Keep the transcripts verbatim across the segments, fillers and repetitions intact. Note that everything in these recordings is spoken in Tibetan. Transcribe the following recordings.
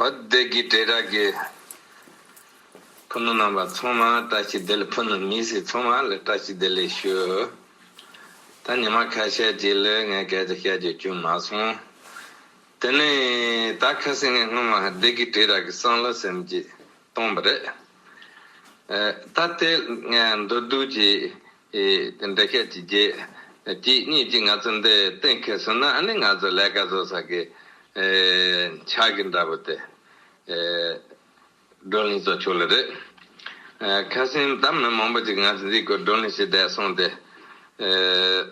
བ་སྡེ་དགེ་གྲོས་ར་གི་ཕུ་ནུ་རྣམ་པ་ཚང་མ་བཀྲ་ཤིས་བདེ་ལེགས། ཕུ་ནུ་མི་སེར་ཚང་མ་ལ་བཀྲ་ཤིས་བདེ་ལེགས་ཞུ། ད་ཉི་མ་ཁ་ཤས་ཅིག་ལ་ངས་སྐད་ཆ་བཤད་རྒྱུ་བྱུང་མ་སོང་། དེ་ནས་ད་ཁ་སང་ངས་སྔོན་མ་སྡེ་དགེ་གྲོས་ར་གི་བསམ་བློ་ཟེར་མི་ཅིག་བཏང་བ་རེད། ཨ། ད་དེ་ངས་མདོར་བསྡུས་ཀྱིས་ཨེ་འགྲེལ་བཤད་ཅིག་བརྒྱབ། གཅིག་གཉིས་ཀྱིས་ང་ཚོ་འདི་གཏན་འཁེལ་སོང་ན། ཨ་ནི་ང་ཚོ་ལས་ཀ་བཟོ་ས་གི་ཨེ་ཆ་གི་འདྲ་པོ་དེ་ཨེ་བགྲོ་གླེང་བཟོ་ཆོག་ལེ་རེད། ཨེ་ཁ་སང་ད་མི་མང་པོ་ཅིག་ང་ཚོ་འདི་སྐོར་བགྲོ་གླེང་བྱས་བསྡད་སོང་སྟེ། ཨེ་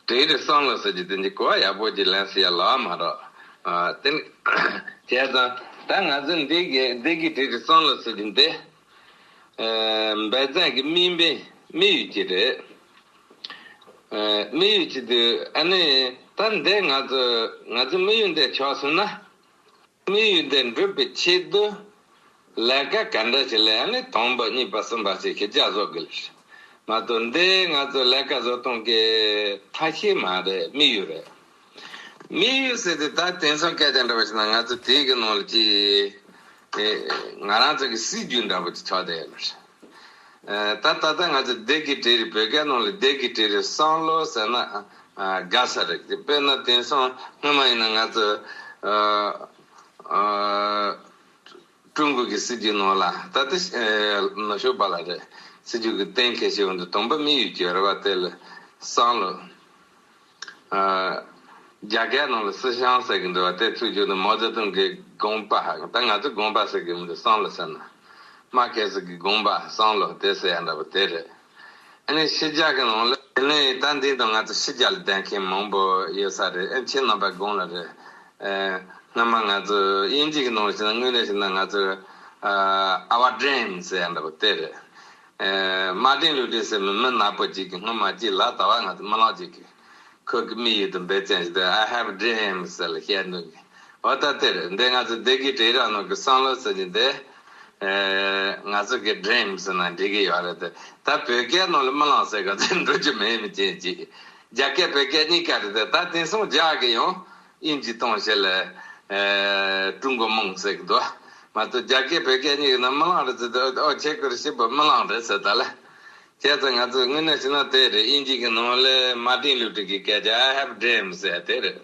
གྲོས་རའི་བསམ་བློ་ཟེར་རྒྱུ་དེ་འདི་གོ་བ་ཡག་པོ་ཅིག་ལེན་ས་ཡ་ལོག་མ་རོགས། ཨ་དེ་བྱས་ཙང་ད་ང་ཚོ་འདི་གི་སྡེ་དགེ་གྲོས་རའི་བསམ་བློ་ཟེར་རྒྱུ་འདི། ཨེ་འབད་བརྩོན་གྱི་དམིགས་འབེན་དམིགས་ཡུལ་གཅིག་རེད། ཨེ་དམིགས་ཡུལ་གཅིག་དུས་ཨ་ནི་ད་འདི་ང་ཚོ་ང་ཚོ་དམིགས་ཡུལ་འདི་ཆགས་སོང་ན། དམིགས་ཡུལ་འདི་འགྲུབ་པའི་ཆེད་དུ་ལས་ཀ་ག་འདྲ་ཞིག་ལས་ནི་དང་པོ་གཉིས་པ་གསུམ་པ་ཞིག་ཞིབ་ཆ་བཟོ་དགོས་ལ། མ་གཏོགས་འདི་ང་ཚོ་ལས་ཀ་བཟོ་སྟངས་ཀྱི་ཐབས་ཤེས་མ་རེད། དམིགས་ཡུལ་རེད། དམིགས་ཡུལ་ཟེར་དུས་ད་དེང་སང་སྐད་ཆ་འདྲ་བ་ཞིག་ན་ང་ཚོ་དེའི་གི་ནང་ལ་ཅིག་ཨེ་ང་རང་ཚོ་གི་སྲིད་ཇུས་འདྲ་པོ་ཅིག་ཆགས་བསྡད་ཡོད་ལ། ཨེ་ད་ད་ལྟ་ང་ཚོ་སྡེ་དགེ་གྲོས་རའི་བོད་སྐད་ནང་ལ་སྡེ་དགེ་གྲོས་རའི་བསམ་བློ་ཟེར་ན་ཨ་དགའ་ས་རེད། དཔེར་ན་དེང་སང་སྔོན་མ་ཡིན་ན་ང་ཚོ་ཨ་ཨ་ཀྲུང་གོ་གི་སྲིད་ཇུས་ནང་ལ་ད་ལྟ་ཨེ་ནུབ་ཕྱོགས་པ་ལ་རེད། སྲིད་ཇུས་ཀྱི་གཏན་འཁེལ་བྱས་ཡོང་དུས་དང་པོ་དམིགས་ཡུལ་གྱི་རེ་བ་དེ་ལ་བསམ་བློ། ཨ་རྒྱ་སྐད་ནང་ལ་思想ཟེར་གི་འདུག་བ། དེ་ཚུགས་རྒྱུ་ནི་毛泽东གི་དགོངས་པ། ད་ང་ཚོ་དགོངས་པ་ཟེར་གི་མི་འདུག་བསམ་བློ་ཟེར་ན། མར་ཁེ་སི་གི་དགོངས་པ་བསམ་བློ་དེ་ཟེར་ཡ་འདྲ་པོ་དེ་རེད། ཨ་ནི་ཕྱི་རྒྱལ་གི་ནང་ལ་དེ་ནས་ད་འདི་དང་ང་ཚོ་ཕྱི་རྒྱལ་ལ་བསྡད་མཁན་མང་པོ་ཡོད་ས་རེད། ཨ་ཁྱེད་རྣམ་པ་དགོངས་ལ་རེད། ཨ་སྔོན་མ་ང་ཚོ་དབྱིན་ཇི་གི་ནང་ལ་བྱས་ན་དངོས་གནས་བྱས་ན་ང་ཚོ་ཨ་our dream ཟེར་ཡ་འདྲ་པོ་དེ་རེད། ཨེ་མར་ཏིན་ལུ་ཏེར་ཟེར་མི་མི་ནག་པོ་ཅིག་གིས་སྔོན་མ་ཅིག་ལ་ད་བ་ང་ཚོ་མི་ལང་ཅིག་གིས་ཁོ་གི་དམིགས་ཡུལ་དུ་འབད་བརྩོན་བྱས་ཏེ། I have dreams ཟེར་ལ་བཤད་འདུག་གི། འོ་ད་དེར་འདི་ང་ཚོ་སྡེ་དགེ་གྲོས་ར་ནང་གི་བསམ་བློ་ཟེར་གྱི་འདི། ཨེ་ང་ཚོ་གི་dreams ཟེར་ན་འགྲིག་གི་ཡོད་རེད་དེ། ད་བོད་སྐད་ནང་ལ་མི་ལང་ཟེར་ག་ཚོད་འགྲོ་རྒྱུ་མེད་མི་ཅན་ཅིག་རྒྱ་སྐད་བོད་སྐད་གཉིས་ཀ་རེད་དེ། ད་དེང་སང་རྒྱ་གི་ཡང་དབྱིན་ཇི་གཏོང་བྱེད་ལ་ཨེ་ཀྲུང་གོ་མང་ཟེར་གི་འདུག་མ་གཏོགས་རྒྱ་སྐད་བོད་སྐད་གཉིས་ཀྱི་ནང་མི་ལང་རེད་ཟེར་དུས། ཨོ་ཁྱེད་ཀྱི་རེ་ཞིབ་པ་མི་ལང་རེད་ཟེར་ད་ལ། བྱས་ཙང་ང་ཚོས་དངོས་གནས་བྱས་ན་དེ་རེད། དབྱིན་ཇི་གི་ནང་ལ་མར་ཏིན་ལུ་ཏེར་གྱི་སྐད་ཆ་I have dreams ཟེར་དེ་རེད།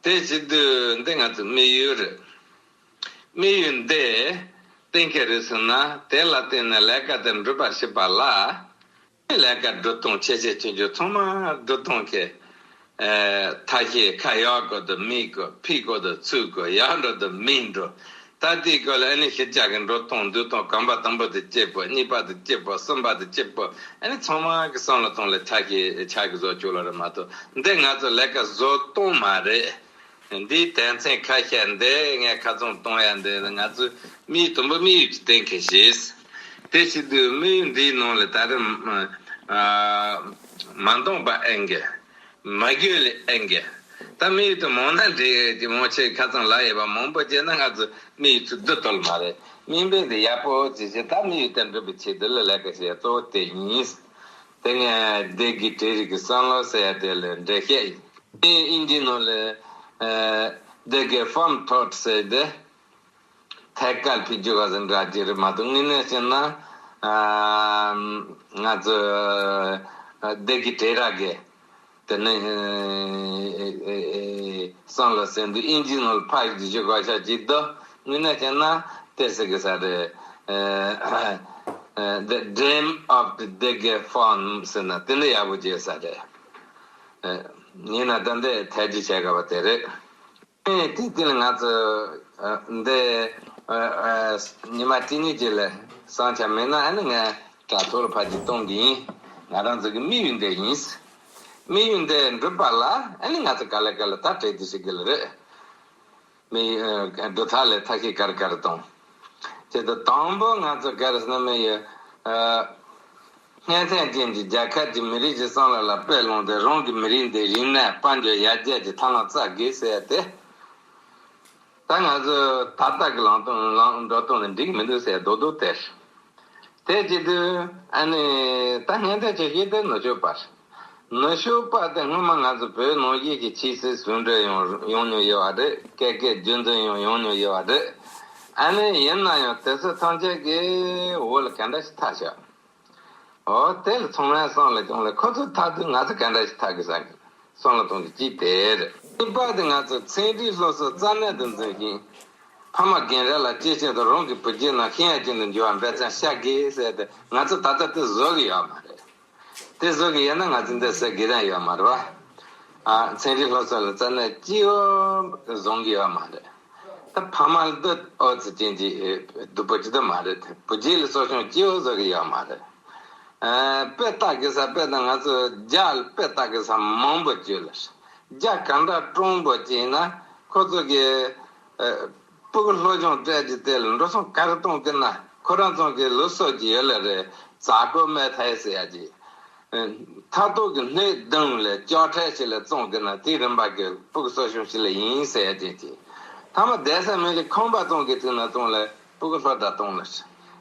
དེ་བྱེད་དུས་འདི་ང་ཚོ་དམིགས་ཡུལ་རེད། དམིགས་ཡུལ་འདི་གཏན་འཁེལ་རེད་ཟེར་ན། དེ་ལ་བརྟེན་ནས་ལས་ཀ་དེ་འགྲུབ་པར་བྱེད་པ་ལ། ལས་ཀ་སྒྲུབ་སྟངས་ཆེ་ཆེ་ཆུང་ཆུང་ཚང་མ་སྒྲུབ་སྟངས་ཀྱི་ཨེ་ཐབས་ཤེས། ཁ་གཡར་དགོས་དང་མིད་དགོས། ཕུད་དགོས་དང་ཚུད་དགོས། ཡར་འགྲོ་དང་མིད་འགྲོ། ད་ལྟའི་སྐོར་ལ་ཨ་ནི་ཕྱི་རྒྱལ་གྱི་འགྲོ་སྟངས་འདུག་སྟངས། གོམ་པ་དང་པོ་དེ་གཅིག་པོ། གཉིས་པ་དེ་གཅིག་པོ། གསུམ་པ་དེ་གཅིག་པོ། ཨ་ནི་ཚང་མ་གི་བསམ་བློ་གཏོང་ལ་ཆ་ཤས་ཆ་གི་བཟོ་བཅུག་ལ་རེད་མ་གཏོགས། འདི་ང་ཚོ་ལས་ཀ་བཟོ་སྟངས་མ་རེད། འདིའི་དོན་ཚན་ཁ་ཤས་འདི་ངས་ཁ་ཚོན་གཏོང་ཡ་འདི་ང་ཚོའི་དམིགས་དུམ་བུ་དམིགས་ཡུལ་གྱི་གཏན་འཁེལ་བྱས། དེ་བྱེད་དུས་དམིགས་ཡུལ་འདིའི་ནང་ལ་ད་རེས་ཨ་མ་འདང་པ་ཨེ་འགའ། མ་དགོས་ལེ་ཨེ་འགའ། ད་དམིགས་ཡུལ་དེ་མང་ན་འགྲིག་གི། མང་ཆེ་ཁ་ཚང་ལ་ཡོད་པ་མང་པོ་བྱས་ན་ང་ཚོ་དམིགས་ཡུལ་ཚོ་བསྡུ་ཐུབ་མ་རེད། དམིགས་འབེན་དེ་ཡག་པོ་བྱས་བྱས། ད་དམིགས་ཡུལ་དེ་འགྲུབ་པའི་ཆེད་དུ་ལ་ལས་ཀ་བྱེད་ཡ་གཙོ་བོ་དེ་ཡིན། དེ་ངས་སྡེ་དགེ་གྲོས་རིག་གི་བསམ་བློ་ཟེར་ཡ་དེ་ལ་འགྲེལ་བཤད་ཡིན། དེ་དབྱིན་ཇིའི་ནང་ལ་ཨ་སྡེ་དགེ་ཕོམ་ཐོཊ་ཟེར་ཏེ། ཐད་ཀར་ཕུད་རྒྱུ་ག་ཟེར་འདྲ་ཅིག་རེད་མ་གཏོགས། དངོས་གནས་བྱས་ན་ཨ་ང་ཚོ་ཨ་སྡེ་དགེ་གྲོས་ར་གི་དེ་ནས་ཨེ་ཨེ་ཨེ་བསམ་བློ་ཟེར་དུས་དབྱིན་ཇིའི་ནང་ལ་ཕར་ཞིག་བཞག་གོ་ཤ་ཅིག་འདུག་དངོས་གནས་བྱས་ན་དེ་ཟེར་གི་ས་རེད། ཨ་ཨ་The Dream of the Dege Farm ཟེར་ན་དེ་འདྲ་ཡག་པོ་བྱས་ས་རེད། ཨ་ཡིན་ན་ད་འདི་ཐད་ཀར་བྱེད་དགོས་པ་དེ་རེད། ཨེ་དེ་དེ་ལ་ང་ཚོ་ཨ་འདི་ཨ་ཨ་ཉི་མ་གཅིག་གཉིས་ཅིག་ལ་བསམ་འཆར་མེད་ན། ཨ་ནི་ངས་དྲ་ཐོག་ལ་ཕར་ཅིག་གཏོང་གི་ཡིན། ང་རང་ཚོ་གི་དམིགས་ཡུལ་འདི་ཡིན། དམིགས་ཡུལ་འདི་འགྲུབ་པ་ལ་ཨ་ནི་ང་ཚོ་ག་ལེ་ག་ལེ་ད་གྲོས་བསྡུར་བྱེད་དགོས་ལེ་རེད། དམིགས་ཡུལ་འགྲུབ་ཐབས་ལ་ཐབས་ཤེས་ག་རེ་ག་རེ་གཏོང་། ཅེས་དང་། དང་པོ་ང་ཚོ་ག་རེ་ཟེར་ན་མི་ཡི་ཨ་སྔོན་ཐོན་ཅན་གྱི་རྒྱལ་ཁབ་ཀྱི་མི་རིགས་ཀྱི་བསམ་བློ་ལ་དཔེ་བླངས་ཏེ། རང་གི་མི་རིགས་འདི་རིག་གནས་དཔལ་འབྱོར་ཡར་རྒྱས་ཀྱི་ཐབས་ལམ་བཙལ་དགོས་ཟེར་ཏེ། ད་ང་ཚོ་ད་ལྟ་གི་ལམ་སྟོན་ལམ་འགྲོ་སྟངས་ནི་འགྲིག་མི་འདུག་ཟེར་རྡོག་རྡོག་སྟེར། དེ་བྱེད་དུས་ཨ་ནི་ད་སྔོན་ཐོན་ཆེ་ཤོས་དེ་ནུབ་ཕྱོགས་པ་རེད། ནུ་ཞོ་པ་དེ་སྔོན་མ་ང་ཚོ་བོད་ནང་བཞིན་གྱི་ཆོས་སྲིད་ཟུང་འབྲེལ་ཡོང་ཡོང་མྱོང་ཡོད་པ་རེད། སྐད་སྐད་རྒྱུན་འཛིན་ཡང་ཡོང་མྱོང་ཡོད་པ་རེད། ཨ་ནི་ཡིན་ན་ཡང་དེ་ཚོ་ཐམས་ཅད་ཀྱི་འོག་ལ་ག་འདྲ་ཞིག་ཐར་ཤག་འོ་དེ་ལ་ཚང་མས་བསམ་བློ་བཏང་ལ་ཁོ་ཚོ་ཐར་དུས་ང་ཚོ་ག་འདྲ་ཞིག་ཐར་དགོས་ས་གི་བསམ་བློ་གཏོང་རྒྱུ་གཅིག་དེ་རེད། གཉིས་པ་དེ་ང་ཚོ་ཚན་རིག་སློབ་གསོ་རྩ་གནད་དུ་འཛིན་ཞིང་། ཕ་མ་རྒན་གྲས་ལ་གཅེས་ཤིང་དང་རང་གི་བུ་རྒྱུད་ནང་ཤེས་ཡོན་ཅན་དུ་འགྱུར་བར་འབད་བརྩོན་བྱ་དགོས་ཟེར་ཏེ་ང་ཚོ་ད་ལྟ་དེ་བཟོ་གི་ཡོད་མ་རེད། དེ་བཟོ་གི་ཡོད་ན་ང་ཚོ་འདི་ཟེར་དགོས་དོན་ཡོད་མ་རེད་བ། ཨ་ཚན་རིག་སློབ་གསོ་ལ་རྩ་ནས་ཅི་ཡང་བཟུང་གི་ཡོད་མ་རེད། ད་ཕ་མ་ལ་འདི་ཨོ་ཙི་ཅན་གྱི་སྡུག་པོ་ཅི་འདུག་མ་རེད། བུ་རྒྱུད་ལ་གསོ་སྐྱོང་ཅི་ཡང་བཟོ་གི་ཡོད་མ་རེད། ཨ་དཔེ་ལྟ་དགོས་ས་དཔེ་ད་ང་ཚོ་རྒྱ་ལ་དཔེ་ལྟ་དགོས་ས་མང་པོ་ཅིག་ལ། རྒྱ་གང་འདྲ་སྤྲང་པོ་ཅིག་ཡིན་ན་ཁོ་ཚོ་གི་ཨ་ཕྲུ་གུ་སློབ་སྦྱོང་སྤྲད་རྒྱུ་དེ་ལ་འགྲོ་སོང་ག་རེ་གཏོང་གི་ན་ཁོ་རང་ཚོ་གི་ལུགས་སྲོལ་གྱི་ཡོད་ལ་རེད། ཛ་ཀོ་མེ་ཐའི་ཟེར་ཡ་གྱི་མཐར་ཐུག་གི་སྣོད་བདུན་ལས་ལྕོགས་ཕྲད་ཞིག་ལ་བཙོང་གི་ན་དེའི་རིན་པ་གི་ཕྲུ་གུ་གསོ་སྐྱོང་ཞིག་ལ་ཡིན་ཟེར་ཡ་དེ་གྱི་ཐ་མ་བསྡད་ས་མེད་ལ་ཁང་པ་བཙོང་གི་ཐུག་ན་བཙོང་ལ་ཕྲུ་གུ་སློབ་གྲྭ་གཏོང་ལ་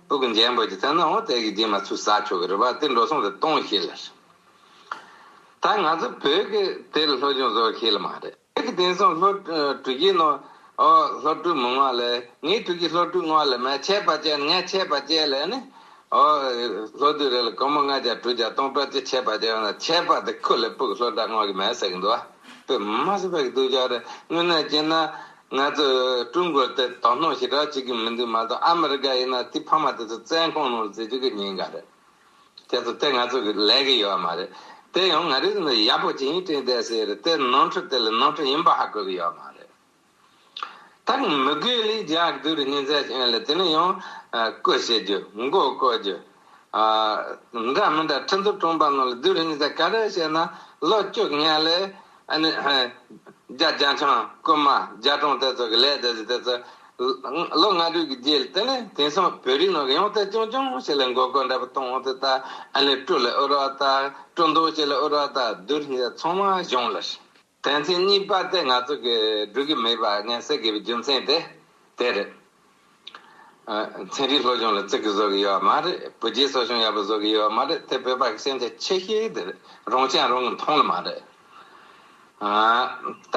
ཕྲུ་གུ་འཇམ་པོ་ཅིག་ཐོན་ན་འོ་དེ་གི་རྗེས་མ་ཚུར་ཟ་ཆོག་གི་རེད་པ། དེ་འགྲོ་སོང་དེ་གཏོང་ཤེས་ལ། ད་ང་ཚོ་བོད་ཀྱི་དེ་ལ་སློབ་སྦྱོང་བཟོ་ཤེས་ལ་མ་རེད། བོད་ཀྱི་དེང་སང་སློབ་གྲྭ་གི་ནང་ཨོ་སློབ་ཕྲུག་མི་མང་ལ་ངའི་ཕྲུ་གུ་སློབ་ཕྲུག་མང་ལ་མ་ཆད་པ་བྱས་ངས་ཆད་པ་བྱས་ལ་ནི་ཨོ་སློབ་དུས་རེ་ལ་སྒོར་མོ་ལྔ་བརྒྱ་དྲུག་བརྒྱ་སྟོང་ཕྲག་གཅིག་ཆད་པ་བྱས་ཡོང་ན་ཆད་པ་དེ་ཁུར་ལ་ཕྲུ་གུ་སློབ་གྲྭ་མངགས་གི་མེད་ཟེར་གི་འདུག་བ། དཔེ་མ་སྲིད་པ་གི་སྡུག་ཅག་རེད། དངོས་གནས་བྱས་ན་ང་ཚོ་ཀྲུང་གོར་དེ་དོ་སྣང་ཞེ་དྲག་བྱེད་ཀྱི་མི་འདུག་མ་གཏོགས་ཨ་མི་རི་ཀ་ཡིན་ན་དེ་ཕ་མ་དེ་ཚོ་བཙོན་ཁང་ནང་འཛུལ་རྒྱུ་གི་ཉེན་ཁ་རེད། དེ་ཚོ་དེ་ང་ཚོ་གི་ལས་ཀྱི་ཡོད་མ་རེད། དེ་ཡང་ང་རེ་ནི་ཡག་པོ་ཅིག་ཡིན་དྲན་བསྡད་ཟེར་རེད། དེ་ནོར་འཁྲུལ་དེ་ལ་ནོར་འཁྲུལ་ཡིན་པ་ཧ་གོ་གི་ཡོད་མ་རེད། ད་མི་དགོས་ལས་རྒྱག་སྡུག་རུ་ཉིན་མཚན་ཞིག་ལ་དེ་ནི་ཡང་བཀོད་བྱེད་རྒྱུ་མགོ་བཀོད་རྒྱུ། འདྲ་མི་འདྲ་ཁྲི་འདུ་གྲོང་པ་ནང་ལ་སྡུག་རུ་ཉིན་མཚན་ག་རེ་བྱས་ན་ལོ་བཅུ་ཉལ་ལས། ཨ་ནི། རྒྱ་རྒྱ་ཆང་རྐུན་མ་རྒྱ་གྲོང་དེ་ཚོ་གི་ལས་དེ་ཚོ་དེ་ཚོ། ལོ་ལྔ་དྲུག་གི་རྗེས་ལ་དེ་ནས་དེང་སང་བོད་རིགས་ནང་གི་ཡང་དེ་ཆུང་ཆུང་ཞིག་ལ་མགོ་སྐོར་འདྲ་པོ་གཏོང་འོང་དེ་ད་ཨ་ནི་སྤྲོ་ལ་ཨུ་ར་ད་སྤྲོ་མདོག་ཞིག་ལ་ཨུ་ར་ད་བསྡུར་ནས་ཚང་མ་གཞུང་ལ། དོན་ཚན་གཉིས་པ་དེ་ང་ཚོ་གི་འགྲིག་གི་མེད་པ་ངས་ཟེར་དགོས་པའི་རྒྱུ་མཚན་དེ་དེ་རེད། ཚན་རིག་སློབ་སྦྱོང་ལ་བརྩི་གི་བཟོ་གི་ཡོད་མ་རེད། བུ་རྒྱུད་གསོ་སྐྱོང་ཡག་པོ་བཟོ་གི་ཡོད་མ་རེད། དེ་བོད་པ་གི་སེམས་ཁྲལ་ཆེ་ཤོས་དེ་རེད། རང་སྤྱང་རང་གི་མཐོང་ལ་མ་རེད། ད་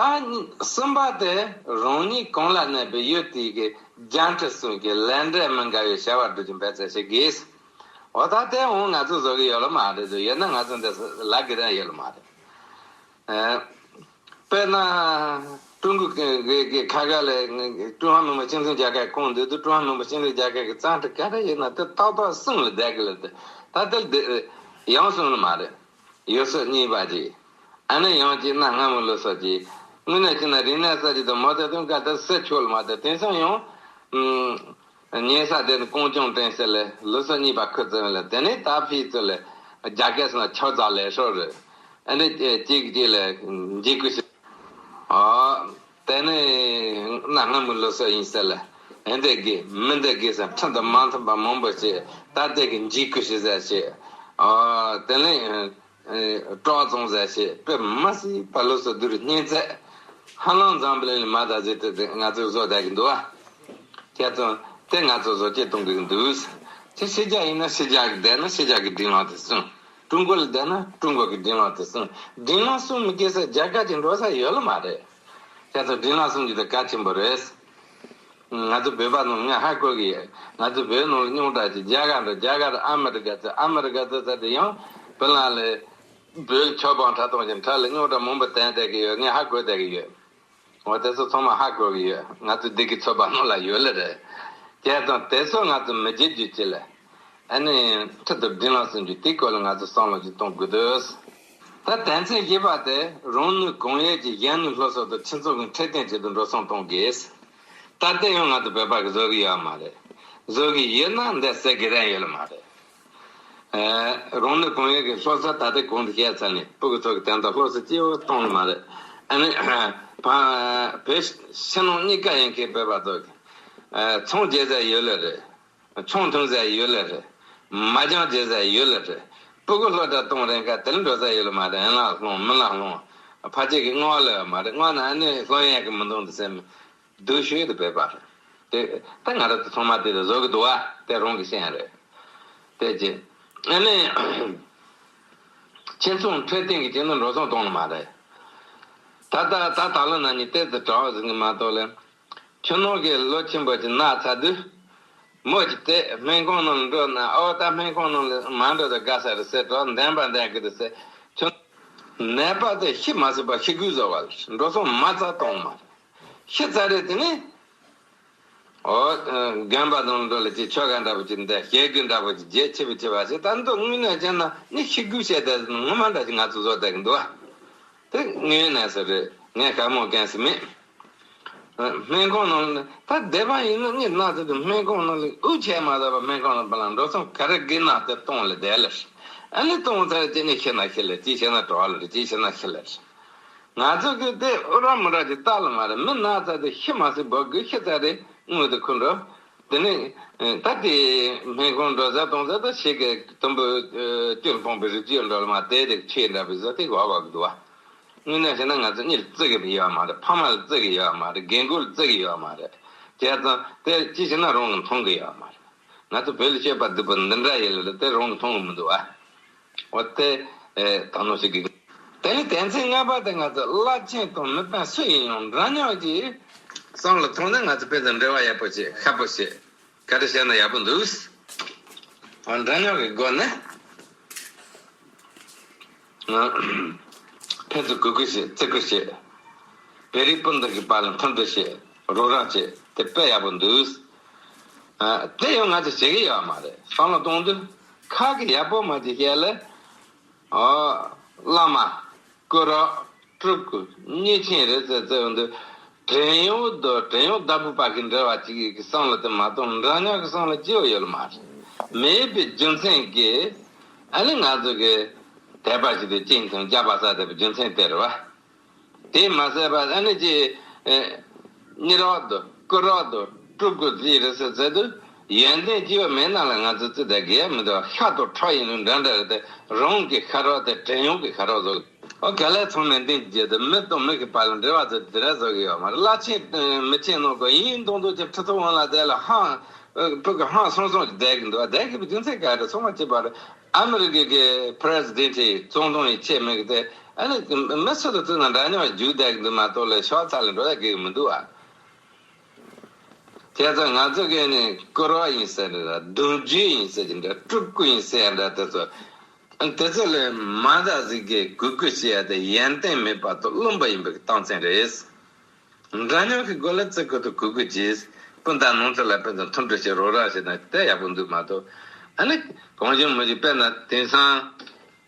གསུམ་པ་དེ་རང་ཉིད་གང་ལ་གནས་པའི་ཡུལ་དེའི་གི་རྒྱ་འཕྲུལ་གསུམ་གྱི་ལས་འབྲས་མི་འགལ་བའི་བྱ་བ་སྒྲུབ་རྒྱུ་འབད་བརྩོན་བྱེད་དགོས། འོ་ད་དེ་འོང་ང་ཚོ་བཟོ་གི་ཡོད་ལ་མ་རེད། ཡོད་ན་ང་ཚོ་འདི་ལ་གི་རང་ཡོད་ལ་མ་རེད། དཔེར་ན། ཀྲུང་གོ་གི་གི་གི་ཁ་ཁ་ལས་ཀྲུང་ཧྭ་མི་དམངས་སྤྱི་མཐུན་རྒྱལ་ཁབ་ཁོངས་འདུས་དུས་ཀྲུང་ཧྭ་མི་དམངས་སྤྱི་མཐུན་རྒྱལ་ཁབ་ཀྱི་རྩ་ཁྲིམས་ག་རེ་ཡིན་ན་དེ་ཏག་ཏག་གསུམ་ལ་བསྡད་གི་ལ་དེ་ད་དེ་ལ་དེ་ཡང་གསུམ་ལ་མ་རེད། ཡུལ་སྲོལ་གཉིས་པ་གཅིག་ཨ་ནི་ཡང་གཅིག་གནའ་སྔ་མོའི་ལུགས་སྲོལ་གཅིག་དངོས་གནས་བྱས་ན་རིག་གནས་གསར་བརྗེ་དང་མའོ་ཙེ་ཏུང་སྐབས་དེར་སྲིད་ཕྱོགས་ལ་མ་དེ་དེང་སང་ཡང་། ཉེ་ས་དེ་ནི་ཀོང་ཅོང་ཀྲེང་ཟེར་ལས་ལུགས་སྲོལ་གཉིས་པ་ཁུར་བཙུན་ལས་དེ་ནས་ད་ཕི་ཚུ་ལས་རྒྱ་སྐད་སོང་ཆོས་ཛ་ལས་སྲོལ་རེད། ཨ་ནི་གཅིག་གཅིག་ལས་འཇིགས་སྐུལ་ཞིག་ཨོ། དེ་ནས་གནའ་སྔ་མོའི་ལུགས་སྲོལ་ཡིན་ཟེར་ལ་ཨེ་འདི་དགེ་མི་འདི་དགེ་ཟེར་ཁྲིམས་དང་མ་མཐུན་པ་མང་པོ་བྱས་ད་དེ་གི་འཇིགས་སྐུལ་ཞིག་ཟེར་བྱས། ཨོ་དེ་ནས་སྤྲོ་བཙོང་ཟེར་བྱས་དཔེ་མ་སྲིད་པ་ལུགས་སྲོལ་བསྡུར་སྙིང་ཚད་ཧ་ལམ་འཛམ་བུ་གླིང་ལ་མ་ད་ཟེར་དེ་ང་ཚོས་བཟོ་བསྡད་ཀྱི་འདུག་ཨ། ཁྱེད་ཚོ་དེ་ང་ཚོ་བཟོ་བཅོས་གཏོང་གི་འདུག་ཁྱེད་ཕྱི་རྒྱལ་ཡིན་ན་ཕྱི་རྒྱལ་གྱི་བསྡད་ན་ཕྱི་རྒྱལ་གྱི་སྒྲིག་ལམ་དེ་སྲུང་། ཀྲུང་གོ་ལ་བསྡད་ན་ཀྲུང་གོ་གི་སྒྲིག་ལམ་དེ་སྲུང་། སྒྲིག་ལམ་སྲུང་མི་དགོས་ས་རྒྱ་གར་གྱི་འགྲོ་ས་ཡོད་ལ་མ་རེད། ཁྱེད་ཚོ་སྒྲིག་ལམ་སྲུང་རྒྱུ་དེ་གལ་ཆེན་པོ་རེད། ང་ཚོ་བོད་པ་ནང་ངས་ཧ་གོ་གི་ཡོད། ང་ཚོ་བོད་ནང་ལ་རྙོག་དྲ་ཅིག་རྒྱ་གར་འགྲོ་རྒྱ་གར་ཨ་མི་རི་ཀ་ཚོ་ཨ་མི་རི་ཀ་ཚོ་ཚ་དེ་ཡང་བོད་ནང་ལ་བོད་ཆོས་པ་ཁྲ་ཐོང་ཅིག་ཁྲ་ལ་རྙོག་དྲ་མང་པོ་བསྟན་བསྡད་ཀྱི་ཡོད། ངས་ཧ་གོ་བསྡད་ཀྱི་ཡོད། འོ་དེ་ཚོ་ཚང་མ་ཧ་གོ་གི་ཡོད། ང་ཚོ་བདེ་སྐྱིད་ཚོགས་པ་ནང་ལ་ཡོད་ལེ་རེད། བྱས་ཙང་དེ་ཚོ་ང་ཚོ་མི་བརྗེད་རྒྱུ་ཅི་ལེ། ཨ་ནི་ཁྲི་དུ་སྒྲིང་ལ་སྲུང་རྒྱུ་དེའི་སྐོར་ལ་ང་ཚོ་བསམ་བློ་ཅིག་གཏོང་དགོས་འདུག་ད་དོན་ཚན་བཞི་པ་དེ་རང་ནུས་གང་ཡོད་ཀྱིས་གཞན་ནུས་སློབ་གསོ་དང་ཁྲིམས་སྲུང་གི་འཕྲོད་བསྟེན་ཆེད་དུ་འགྲོ་སོང་གཏོང་དགོས། ད་དེ་ཡང་ང་ཚོ་བོད་པ་གི་བཟོ་གི་ཡོད་མ་རེད། བཟོ་གི་ཡོད་ན་འདི་ཟེར་གི་རན་ཡོད་ལ་མ་རེད། རང་ནུས་གང་ཡོད་ཀྱིས་སློབ་གསོ་ད་ལྟ་གོང་དུ་བཤད་ཚར་ནས་ཕྲུ་གུ་ཚོ་གི་དོན་དག་སློབ་གསོ་སྐྱིད་པོ་གཏོང་ལ་མ་རེད། ཨ་ནི་བོད་ཕྱི་ནང་གཉིས་ཀ་ཡིན་མཁན་བོད་པ་ཚོ་གི་ཚོང་རྒྱག་ས་ཡོད་ལ་རེད། ཆང་འཐུང་ས་ཡོད་ལ་རེད། མ་ཅང་རྒྱག་ས་ཡོད་ལ་རེད། ཕྲུ་གུ་སློབ་གྲྭ་གཏོང་རན་ཁ་དེར་འགྲོ་ས་ཡོད་ལ་མ་རེད། ཨེ་ལ་སློང་མི་ལ་སློང་། ཕ་ཆེ་གི་སྔོན་ལ་མ་རེད། སྔོན་ན་ཨ་ནི་སློབ་ཡག་གི་མི་འདུག་འདི་སེམས་སྡུག་ཤོས་དེ་བོད་པ་རེད། དེ་ད་ང་རང་ཚོ་ཚང་མ་དེ་ལ་བཟོ་གི་འདུག་བ་དེ་རང་གི་ཤེས་རེད། དེ་རྗེས་ཨ་ནི་ ཁྱིམ་ཚང་འཕྲོད་བསྟེན་གྱི་ཁྱིམ་ནང་འགྲོ་སོང་གཏོང་ནི་མ་རེད། ད་ལྟ་ད་ད་ལོ་ན་ནི་ཏོག་ཙམ་དྲག་ཟིན་གི་མ་གཏོགས་ལས། ཁྱིམ་ནང་གི་ལོ་ཆེན་པོ་ཅིག་ན་ཚར་དུས། མོ་ཅིག་དེ་སྨན་ཁང་ནང་ལ་འགྲོ་ན་ཨོ་ད་སྨན་ཁང་ནང་ལ་མ་འགྲོ་ད་དགའ་ས་རེད་ཟེར་གྲོགས་འདན་པ་འདན་གི་འདུག་ཟེར། ཁྱོད་ནད་པ་དེ་ཤི་མ་ཟིན་པ་ཤི་དགོས་བཟོ་བ་ལ་འགྲོ་སོང་མ་རྩ་གཏོང་མ་རེད། ཤི་ཚར་རེད་དེ་ནི། ཨོ། རྒན་པ་དང་འགྲོ་ལ་ཅིག་ཆོ་ག་འདྲ་པོ་ཅིག་འདི་ཞེ་དགུ་འདྲ་པོ་ཅིག་རྗེས་ཆེ་བི་ཆེ་བ་ཞིག་ད་འདི་དངོས་གནས་བྱས་ན་ནི་ཤི་དགོས་བཤད་དེ་ངོ་མ་འདྲ་ཅིག་ང་ཚོ་བཟོ་བསྡད་གི་འདུག་བ། དེ་དངོས་གནས་སུ་རེད། ངས་ཁ་མོ་གན་སི་མེད། སྨན་ཁང་ནང་ལ་ད་སྡེ་པ་ཡིན་ན་གཉིད་ན་ཚོད་དུ་སྨན་ཁང་ནང་ལ་དབུགས་ཆད་མ་ཐག་པ་སྨན་ཁང་ནང་པ་ལ་འགྲོ་སོང་ག་རེ་དགོས་ན་དེ་གཏོང་ལ་བསྡད་ལ། ཨ་ནི་གཏོང་ཚར་ཅི་ནི་ཤི་ན་ཤི་ལ་ཅི་ཤི་ན་གྲོགས་ལ་ཅི་ཤི་ན་ཤི་ལ། ང་ཚོ་གི་དེ་ཨུ་ར་མུ་ར་ཅིག་ལྟ་ལ་མ་རེད། མི་ན་ཚ་དེ་ཤི་མ་སྲིད་འབོ་དགོས་ཤི་ཚ་རེད་དངུལ་དེ་ཁུ་འགྲོ། དེ་ནི་ད་དེ་སྨན་ཁང་འགྲོ་ཟ་གཏོང་ཟ་ད་ཤི་གི་དུམ་བུ་སྐྱོན་སྤོང་པའི་རིགས་ཅིག་འགྲོ་ལ་མ་དེ་རིགས་ཆེ་འདྲ་བའི་ཟ་དེ་གོ་བ་གི་འདུག་བ། དངོས་གནས་བྱས་ན་ང་ཚོ་གཉིད་བརྩི་གི་ཡོད་མ་རེད། ཕ་མ་ལ་བརྩི་གི་ཡོད་མ་རེད། རྒན་རྒོན་ལ་བརྩི་གི་ཡོད་མ་རེད། བྱས་ཙང་དེ་ཅི་བྱས་ན་རང་གི་མཐོང་གི་ཡོད་མ་རེད། ང་ཚོ་བོད་ལ་སྐྱེས་པ་སྡུག་པོ་འདི་འདྲ་ཡིན་ལ་དེ་རང་གི་མཐོང་གི་མི་འདུག་བ། འོ་དེ། ཨེ། ད་ནོ་ཞིག་གི། དེ་ནི་དོན་ཚན་ལྔ་པ་དེ་ང་ཚོ་བླ་ཆེན་དང་མི་སྤུན་སུ་ཡིན་ཡང་འདྲ་མཉམ་གྱི་བསམ་བློ་ཐོངས་ནས་ང་ཚོ་དཔེ་དང་འབྲེལ་བ་ཡག་པོ་བྱེད་ཤག་པོ་བྱེད། ག་རེ་བྱས་ན་ཡག་པོ་འདུག་འོ་འདྲ་མཉམ་གྱི་སྒོ་ནས། ཕན་ཚུན་གུས་བཀུར་བྱེད། བརྩི་བཀུར་བྱེད། བོད་རིགས་སྤུན་ཟླ་གི་བར་ལ་མཐུན་སྒྲིལ་བྱེད། རོགས་རམ་བྱེད། དེ་དཔེ་ཡག་པོ་འདུག་ཨ། དེ་ཡང་ང་ཚོ་བྱེད་ཀྱི་ཡོད་མ་རེད། བསམ་བློ་གཏོང་དུས་ཁ་གི་ཡག་པོ་མ་ཅིག་བཤད་ལ། ཨོ། བླ་མ། སྐུ་རོགས། སྤྲུལ་སྐུ། མཉེས་ཆེན་རེད་ཟེར་ཟེར་ཡོང་དུས། བྲན་གཡོག་དང་བྲན་གཡོག་བདག་པོ་བར་གྱི་འབྲེལ་བ་གཅིག་གི་བསམ་བློ་དེ་མ་གཏོང་འདྲ་མཉམ་གྱི་བསམ་བློ་ཅི་ཡང་ཡོད་མ་རེད། མེད་པའི་རྒྱུ་མཚན་གྱིས་ཨ་ནི་ང་ཚོ་གི་དད་པ་ཞིག་ཏུ་བཅིངས་དང་རྒྱ་བ་ས་དད་པའི་རྒྱུ་མཚན་དེ་རེད་བ། དེས་མ་ཟད་པ་ཨ་ནི་ཅི། ཨེ། མཉེས་རོགས་དང་སྐུ་རོགས་དང་སྤྲུལ་སྐུ་ཅི་རེད་ཟེར་ཟེར་དུས་ཡོན་ཏན་ཅི་ཡང་མེད་ན་ལ་ང་ཚོ་ཙི་དགེ་མི་འདུག་ཤ་དང་ཁྲག་ཡིན་ནོ་འདྲ་འདྲ་རེད་དེ་རང་གི་ཤ་རོགས་དེ་བྲན་གཡོག་གི་ཤ་རོགས་བཟོ། ཨོ་ག་ལས་ཚང་མས་འདི་བརྗེད་དུ་མི་དང་མི་གི་བར་ལ་འབྲེལ་བ་ཚོ་དེ་འདྲ་བཟོ་གི་ཡོད་མ་རེད། བླ་ཆེན་མི་ཆེན་ནང་གི་ཡིན་མདོག་མདོག་ཅིག་ཁྲི་ཐོག་དབང་ལ་བསྡད་ལ་ཧང་། ཕྲུ་གུ་ཧང་སང་སང་ཅིག་བསྡད་གི་འདུག་བསྡད་གི་བའི་རྒྱུ་མཚན་ག་རེ་ཚང་མ་གཅིག་པ་རེད། ཨ་མི་རི་ཀའི་གི་པི་རེ་སི་ཌེན་ཊི་ཙུང་ཐུང་ཡི་ཆེད་མི་གི་དེ་ཨ་ནི་མི་སུ་དང་སུ་དང་འདྲ་མཉམ་རྒྱུག་བསྡད་གི་འདུག་མ་གཏོགས་ལས་ཤོག་ཚ་ལ་འགྲོ་ཡ་གི་མི་འདུག་ཨ། བྱས་ཙང་ང་ཚོ་གི་ནི་སྐུ་རོགས་ཡིན་ཟེར་འདྲ་གདུང་རྒྱུད་ཡིན་ཟེར་གྱི་འདྲ་སྤྲུལ་སྐུ་ཡིན་ཟེར་འདྲ་དེ་ཚོ། དེ་ཚོ་ལས་མ་འདའ་ཟིག་གི་གུས་བཀུར་བྱེད་ཡ་དེ་ཡོན་ཏན་མེད་པ་དང་བླུན་པ་ཡིན་པའི་རྟགས་མཚན་རེད། འདྲ་མཉམ་གྱི་སྒོ་ལ་བརྩི་བཀུར་དང་གུས་བཀུར་གྱིས་སྤུན་ཟླ་ནང་ཚོ་ལ་དཔེ་མཚོན་མཐུན་སྒྲིལ་བྱེད་རོགས་རམ་བྱེད་ན་དེ་ཡག་པོ་འདུག་མ་གཏོགས། ཨ་ནི་གང་བྱུང་མི་བྱུང་དཔེར་ན་དེང་སང་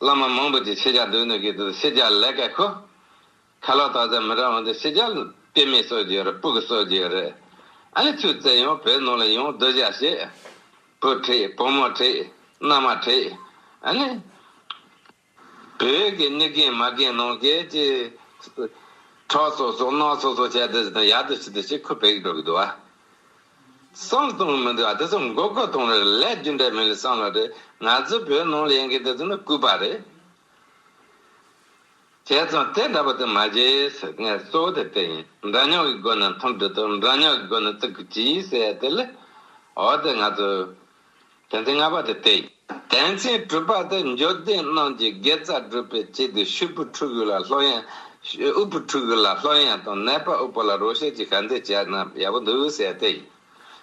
བླ་མ་མང་པོ་ཅིག་ཕྱི་རྒྱལ་སྡོད་ནས་གི་དུ་ཕྱི་རྒྱལ་ལས་ཀ་ཁོ། ཁ་ལག་ཏག་ཙམ་མི་རག་འོང་དུས་ཕྱི་རྒྱལ་དཔེ་མེད་གསོ་རྒྱུ་རེད། སྤུ་གུ་གསོ་རྒྱུ་རེད། ཨ་ནི་ཚུར་བཙལ་ཡོང་བོད་ནང་ལ་ཡོང་སྡོད་བྱ་བྱེད། བུ་ཁྲིད་བུ་མོ་ཁྲིད་མནའ་མ་ཁྲིད། ཨ་ནི། བོད་ཀྱི་གཉིད་རྒན་མ་རྒན་ནང་གི་ཅི། ཁྲག་སོ་སོ་རྣག་སོ་སོ་བྱས་ཏེ་ཟེར་ན་ཡག་ཏུ་ཞིག་ཏུ་ཞིག་ཁུ་བེག་འགྲོ་གི་འདུག་ཨ། བསམ་གཏོང་གི་མི་འདུག་ཨ། དེ་ཚོ་མགོ་སྐོར་གཏོང་རེད། ལས་རྒྱུ་འབྲས་མེད་ལ་བསམ་ལ་རེད། ང་ཚོ་བོད་ནང་ལ་ཡོང་མཁན་དེ་ཚོ་ནི་སྐུད་པ་རེད། བྱས་ཙང་དེ་འདྲ་པོ་དེ་མ་བྱེད་ཟེར་ངས་གཙོ་བོ་དེ་དེ་ཡིན། འདྲ་མཉམ་གྱི་སྒོ་ནས་མཐུན་སྒྲིལ་དང་འདྲ་མཉམ་གྱི་སྒོ་ནས་བརྩི་བཀུར་གྱིས་ཟེར་ཡ་དེ་ལས། འོ་དེ་ང་ཚོ། དོན་ཚན་ལྔ་པ་དེ་དེ་ཡིན། དོན་ཚན་དྲུག་པ་དེ་འབྱོར་ལྡན་རྣམས་ཀྱི་དགེ་རྩ་སྒྲུབ་པའི་ཆེད་དུ་ཕྱུག་པོའི་ཕྲུ་གུ་ལ་སློབ་ཡོན། དབུལ་པོའི་ཕྲུ་གུ་ལ་སློབ་ཡོན་དང་ནད་པ་དབུལ་པོ་ལ་རོགས་སྐྱོར་གྱི་གལ་འདེད་བྱས་ན་ཡག་པོ་འདུག་ཟེར་ཡ་དེ་ཡིན།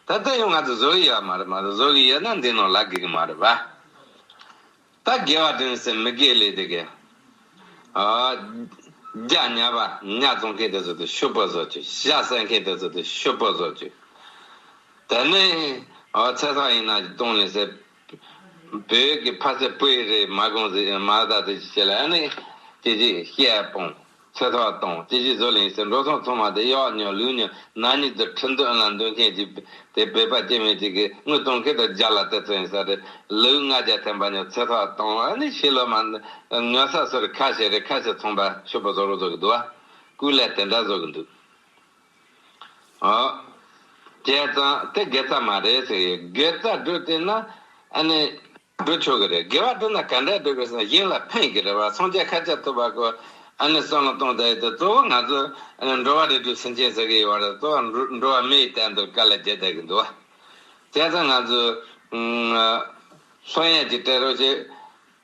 ད་ལྟ་ཡང་ང་ཚོ་བཟོ་གི་ཡོད་མ་རེད། མ་གཏོགས་བཟོ་གི་ཡོད་ན་འདི་ནང་ལབ་དགོས་ཀྱི་མ་རེད་པ། ད་དགེ་བ་སྒྲུབ་ཟེར་མི་དགེ་ལས་དེ་གས། ཨ། རྒྱ་ཉ་པ་ཉ་བཙོང་མཁན་དེ་ཚོ་དེ་ཕྱུག་པོ་བཟོ་བཅུག་ཤ་ཟ་མཁན་དེ་ཚོ་དེ་ཕྱུག་པོ་བཟོ་བཅུག་དེ་ནས་ཨ་ཚེ་ཐག་ཡིན་ན་གཏོང་ནས་ཟེར། བོད་ཀྱི་ཕ་ཚེ་སྤུ་ཡི་རེད་མ་དགོངས་ཟེར་མ་ད་དེ་བྱེད་ལ་ཨ་ནི་དེ་རྗེས་བཤད་སྤོང་། ཚེ་ཐག་གཏོང་། ཅི་ཞིག་བཟོ་ལེན་ཟེར་འགྲོ་སོང་ཚང་མ་དེ་གཡོག་ཉོ་ལུག་ཉོ་ན་ནི་དུ་ཁྲི་འདོན་ལ་འདོན་མཁན་གྱི་དེ་བོད་པ་སྐྱེ་དམན་ཅིག་གིས་དངུལ་གཏོང་མཁན་དང་རྒྱ་ལ་དེ་ཚོ་ཡིན་ས་རེད། ལུག་ལྔ་བརྒྱ་ཐེམ་པ་ཉོ་ཚེ་ཐག་གཏོང་ཨ་ནི་ཕྱི་ལོ་མ་ཉོ་ས་སོ་རེད་ཁ་ཤས་རེད་ཁ་ཤས་ཚོང་པ་ཕྱུག་པོ་བཟོ་རོགས་བཟོ་གི་འདུག་ཨ། སྐུ་ལས་དེ་འདྲ་བཟོ་གི་འདུག་ཨོ། བྱས་ཙང་དེ་དགེ་རྩ་མ་རེད་ཟེར་གི་དགེ་རྩ་སྒྲུབ་དེ་ན་ཨ་ནི། སྒྲུབ་ཆོག་གི་རེད། དགེ་བ་སྒྲུབ་ན་ག་འདྲ་སྒྲུབ་དགོས་ཟེར་ན་གཞན་ལ་ཕན་གི་རེད་བ། སངས་རྒྱས་ཤཱཀྱ་ཐུབ་པ་ཁོ་ཨ་ནི་བསམ་བློ་གཏོང་བསྡད་ཡོད་དེ་གཙོ་བོ་ང་ཚོ་ཨ་ནི་འགྲོ་བ་རིགས་དྲུག་སེམས་ཅན་ཟེར་གི་ཡོད་བ་རེད། གཙོ་བོ་འགྲོ་འགྲོ་བ་མི་ཡི་དོན་དུ་དཀའ་ལས་བརྒྱབ་བསྡད་གི་འདུག་བ། བྱས་ཙང་ང་ཚོ་ཨ་སློབ་ཡོན་གྱི་སྤྲད་རོགས་བྱེད།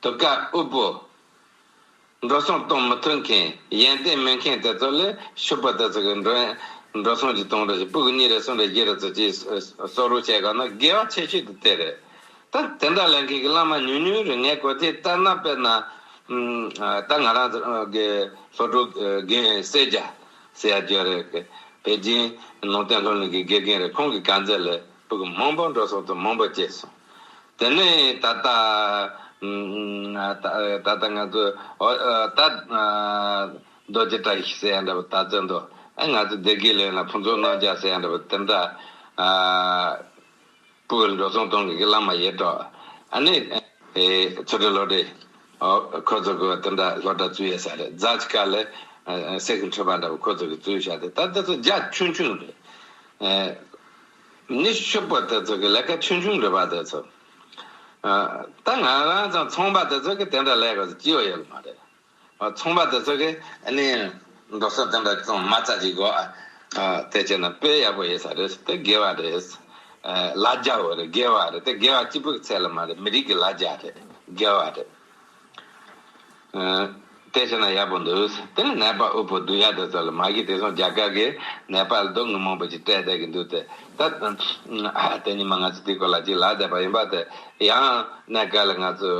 དུ་ཀ་དབུལ་པོ། འགྲོ་སོང་གཏོང་མི་ཐུབ་མཁན་ཡོན་ཏན་མེད་མཁན་དེ་ཚོ་ལ་ཕྱུག་པོ་དེ་ཚོ་གི་འགྲོ་འགྲོ་སོང་ཅིག་གཏོང་རོགས་ཞེས། སྤུ་གུ་གཉིས་རེ་གསུམ་རེ་བཞི་རེ་ཚོ་ཅིག་གསོ་རོགས་བྱས་ག་ན་དགེ་བ་ཆེ་ཤོས་དེ་དེ་རེད། ད་དེ་འདྲ་ལས་མཁན་གྱི་བླ་མ་ཉུང་ཉུང་རེད། ངས་གོ་ཐོས་ལྟར་ན། དཔེར་ན་ཨ་ད་ང་རང་ཚོ་གི་སློབ་ཕྲུག་རྒན་སེར་སྐྱ་ཟེར་ཡ་ཅིག་ཡོད་རེད། པེ་ཅིན་ནང་བསྟན་སློབ་གླིང་གི་དགེ་རྒན་རེད། ཁོང་གི་གང་མཛད་ལས་སྤུ་གུ་མང་པོ་འགྲོ་སོང་དུ་མང་པོ་སྐྱེས་སོང་། དེ་ནས་ད་ལྟ་ད་ལྟ་ང་ཚོ་ད་རྡོ་རྗེ་བཀྲ་ཤིས་ཟེར་ཡ་འདྲ་པོ། ད་ཚོད་འདུག་ཨ་ང་ཚོ་སྡེ་དགེ་ལས་ལ་ཕུན་ཚོགས་རྣམ་རྒྱལ་ཟེར་ཡ་འདྲ་པོ། དེ་འདྲ་སྤུ་གུ་འགྲོ་སོང་གཏོང་མཁན་གྱི་བླ་མ་ཡོད་འགྲོ། ཨ་ནི་ཚུལ་ཁྲིམས་བློ་གྲོས། ཨོ། ཁོ་ཚོ་གི་དེ་འདྲ་སློབ་གྲྭ་བཙུགས་ཡོད་ས་རེད། རྫ་ཆུ་ཁ་ལ་ཨ་སེ་གི་ཁྲི་པ་འདྲ་པོ་ཁོ་ཚོ་གི་བཙུགས་བཞག་སྟེ། ད་དེ་ཚོ་རྒྱ་ཆུང་ཆུང་རེད། ཨ་ནི་ཕྱུག་པོ་དེ་ཚོ་གི་ལས་ཀ་ཆུང་ཆུང་རེད་པ། དེ་ཚོ། ཨ་ད་ང་རང་ཚོ་ཚོང་པ་དེ་ཚོ་གི་དེ་འདྲ་ལས་ཀ་ཅི་ཡང་ཡོད་མ་རེད། ཨ་ཚོང་པ་དེ་ཚོ་གི་ཨ་ནི་འགྲོ་སོང་དེ་འདྲ་ཙམ་མ་རྩ་ཅིག་གོ། ཨ་དེ་བྱས་ན་དཔེ་ཡག་པོ་ཡོད་ས་རེད། དེ་དགེ་བ་རེད། ཨ་ལ་རྒྱ་བོ་རེད། དགེ་བ་རེད། དེ་དགེ་བ་གཅིག་པུ་གི་ཚད་ལ་མ་རེད། མི་རིགས་ཀྱི་ལ་རྒྱ་རེད། དགེ་བ་རེད། ཨ་དེ་བྱས་ན་ཡག་པོ་འདུག་དེ་ནས་ནད་པ་དབུལ་པོ་སྡུག་ཡག་དེ་ཚོ་ལ་མ་གི་དེང་སང་རྒྱ་གར་གྱི་ནད་པ་ལ་སྡུག་བསྔལ་མང་པོ་ཅིག་སྤྲད་བསྡད་ཀྱི་འདུག་སྟེ། ད་ཨ་དེ་ཉིན་མ་ང་ཚོ་དེའི་སྐོར་ལ་ཅིག་ལབ་བསྡད་པ་ཡིན་པ། དེ་ཡང་གནས་སྐབས་ལ་ང་ཚོ་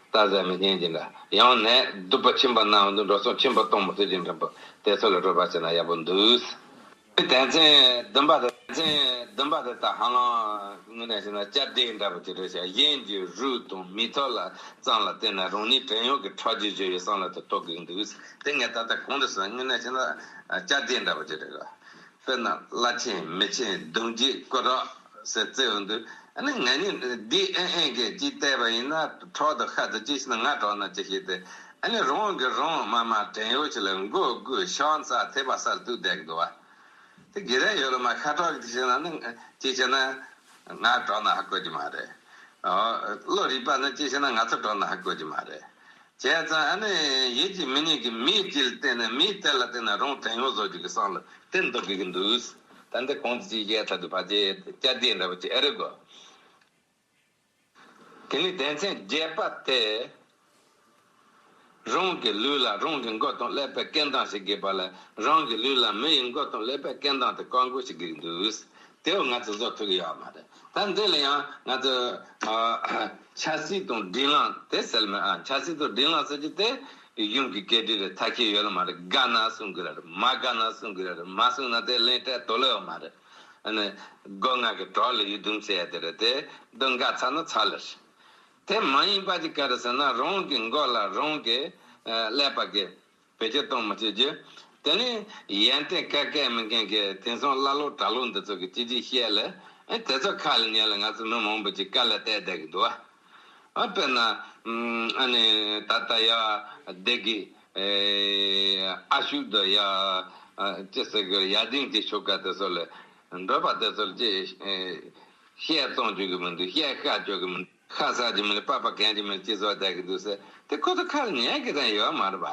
ལྟ་ཟ་མི་ཉན་གྱི་འདྲ། ཡང་ནད་སྡུག་པོ་ཆེན་པོ་གནང་འདུག་འགྲོ་སོང་ཆེན་པོ་གཏོང་མི་ཐུབ་ཀྱི་འདྲ་པོ། དེ་ཚོ་ལ་རོགས་པ་བྱས་ན་ཡག་པོ་འདུག་དོན་ཚན་བདུན་པ་དེ། དོན་ཚན་བདུན་པ་དེ་ད་ཧ་ལམ་དངོས་གནས་བྱས་ན་བཅའ་སྡོད་འདྲ་པོ་ཅིག་རེད་ཤག་གཞན་གྱི་རུས་དང་མིག་ཏོ་ལ་ཙམ་ལ་བརྟེན་ནས་རང་ཉིད་བྲན་གཡོག་གི་ཁྲག་རྒྱུད་བརྗེ་བའི་བསམ་བློ་དེ་རྟོགས་དགོས་འདུག་དེ་ངས་ད་ལྟ་གོང་དུ་སོང་། དངོས་གནས་བྱས་ན་བཅའ་སྡོད་འདྲ་པོ་ཅིག་རེད་ག་དཔེར་ན་བླ་ཆེན་མི་ཆེན་གདུང་རྒྱུད་སྐུ་དྲག་ཟེར་བརྩི་ཡོང་དུས། ཨ་ནི་ང་གཉིས་འདི་ཨེ་ཨེ་གི་ཅིག་བལྟས་པ་ཡིན་ན་ཁྲག་དང་ཤ་དང་ཅི་ཞིག་ན་ང་དྲག་ན་ཅི་ཞིག་དེ། ཨ་ནི་རང་གི་རང་མ་མ་བྲན་གཡོག་ཅིག་ལ་མགོ་སྒུར་ཤ་ཚ་ཐེ་པ་སར་གཏུགས་བསྡད་ཀྱི་འདུག་བ། དེ་དགེ་རེ་ཡོད་ལ་མ། ཁ་དྲག་གི་དེ་བྱས་ན་ནི་ཅི་བྱས་ན་ང་དྲག་ན་ཧ་གོ་གི་མ་རེད། ཨ་བློ་རིག་པ་ནི་ཅི་བྱས་ན་ང་ཚོ་དྲག་ན་ཧ་གོ་གི་མ་རེད། བྱས་ཙང་ཨ་ནི་ཡིན་གཅིག་མིན་གཉིས་ཀྱི་མིའི་རྒྱུ་ལ་བརྟེན་ནས། མིའི་དེ་ལ་བརྟེན་ནས་རང་བྲན་གཡོག་བཟོ་རྒྱུ་གི་བསམ་བློ་དེ་འདུག་གི་འདུག་ད་འདི་གོང་དུ་ཅིག་བཤད་ཚར་དུས་ཕལ་ཆེར་བཅའ་སྡོད་འདྲ་པོ་ཅིག་ཨེ་རེད་གོ། དེ་ནས་དོན་ཚན་བརྒྱད་པ་དེ། རང་གི་ལུས་ལ་རང་གི་མགོ་དང་ཀླད་པའི་སྐད་གདངས་ཤིག་དགོས་པ་ལ། རང་གི་ལུས་ལ་མི་ཡི་མགོ་དང་ཀླད་པའི་སྐད་གདངས་དེ་བཀག་འགོག་བྱེད་དགོས་འདུག་དེ་བས་ང་ཚོ་བཟོ་ཐུབ་ཀྱི་ཡོད་མ་རེད། ད་འདི་ལ་ཡང་ང་ཚོ་ཨ་ཆབ་སྲིད་དང་སྒྲིག་ལམ་དེ་ཟེར་མེད། ཨ་ཆབ་སྲིད་དང་སྒྲིག་ལམ་ཟེར་རྒྱུ་དེ་གཞུང་གི་སྐད་འབོད་རེད། ཐབས་ཤེས་ཡོད་ལ་མ་རེད། དགའ་ན་གསུང་དགོས་ར་རེད། མ་དགའ་ན་གསུང་དགོས་ར་རེད། མ་གསུང་ན་དེ་ལན་སྤྲད་དོ་ལོས་ཡོད་མ་རེད། ཨ་ནི་སྒོ་ང་གི་གྲོགས་ལ་ཡི་དུམ་ཟེར་ཡ་དེ་རེད། དེ་འདི་འགག་ཚར་ན་ཚར་ལ་རེད། དེ་མ་ཡིན་པ་ཅིག་ག་རེ་ཟེར་ན། རང་གི་མགོ་ལ་རང་གི་ཀླད་པ་གི་བེད་སྤྱོད་གཏོང་མི་བྱེད་རྒྱུ། དེ་ནི་ཡོན་ཏན་ག་གེ་མེད་མཁན་གྱི་དེང་སང་ཀླ་ཀློ་གྲྭ་ལོག་འདི་ཚོ་གི་ཅི་ཅི་བཤད་ལ། ཨེ་དེ་ཚོ་ཁ་ལ་ཉན་ལ་ང་ཚོ་མི་མང་པོ་ཅིག་དཀའ་ལས་བསྡད་བསྡད་ཀྱི་འདུག་བ། ཨ་དཔེར་ན་ཨ་ནི་ད་ལྟ་ཡ་སྡེ་དགེ་ཨ་ཤུག་དང་ཡ་ཅི་ཟེར་གི་ཡ་ལྡིང་གི་ཆོ་ག་དེ་ཚོ་ལ་འགྲོ་བ་དེ་ཚོ་ལ་ཅི་བཤད་གཏོང་བཅུག་གི་མི་འདུག་བཤད་ཤེས་བཅུག་གི་མི་འདུག་ཤ་ཟ་རྒྱུ་མི་འདུག་པགས་པ་གོན་རྒྱུ་མི་འདུག་ཅི་བཟོ་བསྡད་ཀྱི་འདུག་ཟེར། དེ་ཁོ་ཚོ་ཁ་ལ་ཉན་གི་རང་ཡོད་མ་རེད་པ།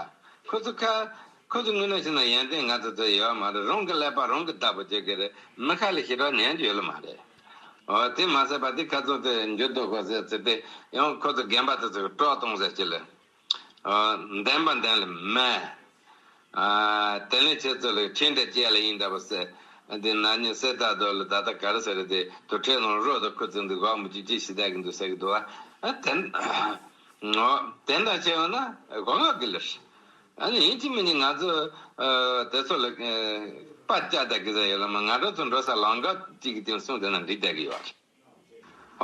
ཁོ་ཚོ་ཁ་ཁོ་ཚོ་དངོས་གནས་བྱས་ན་ཡོན་ཏན་ང་ཚོ་ཚོ་ཡོད་མ་རེད། རང་གི་ཀླད་པ་རང་གིས་བདག་པོ་བྱེད་ཀྱི་རེད། མི་ཁ་ལ་ཞེ་དྲག་ཉན་རྒྱུ་ཡོད་ལ་མ་རེད། འོ་དེ་མ་ཟད་པ་དེ་ཁ་ཚོ་དེ་འགྱུར་ལྡོག་གོ་ཟེར་ཚེ། དེ་ཡང་ཁོ་ཚོ་རྒན་པ་དེ་ཚོ་གི་སྲོག་གཏོང་ཟེར་གྱི་ལ། ཨ་འདོན་པ་འདོན་ལ་མེད། ཨ་དེ་ནས་ཁྱེད་ཚོ་ལ་ཁྲིད་འདྲ་བྱས་ལ་ཡིན་འདྲ་པོ་ཟེར། དེ་ན་ནི་གསེར་རྟ་རྡོ་ལ་ད་ལྟ་ག་རེ་ཟེར་རེད། དེ་དུར་ཁྲོད་ནང་རོ་དང་ཁུ་ཚུར་འདུག་གོ་མི་གཅིག་ཅི་ཞིག་བསྡད་ཀྱི་འདུག་ཟེར་གྱི་འདུག་ཨ། དེ་ཨོ་དེ་འདྲ་བྱས་ཡོང་ན་གོ་ངག་གི་ལེར། ཨ་ནི་ཡིན་གཅིག་མིན་གཅིག་ང་ཚོ་ཨ་དེ་ཚོ་ལ་ཨ་པ་ལྕགས་དང་གི་ཟེར་ཡོད་ལ་མ། ང་རང་ཚོ་འགྲོ་ས་ལམ་ཁ་གཅིག་གི་སྟེང་སོང་དེ་ན་འགྲིག་བསྡད་ཀྱི་ཡོད།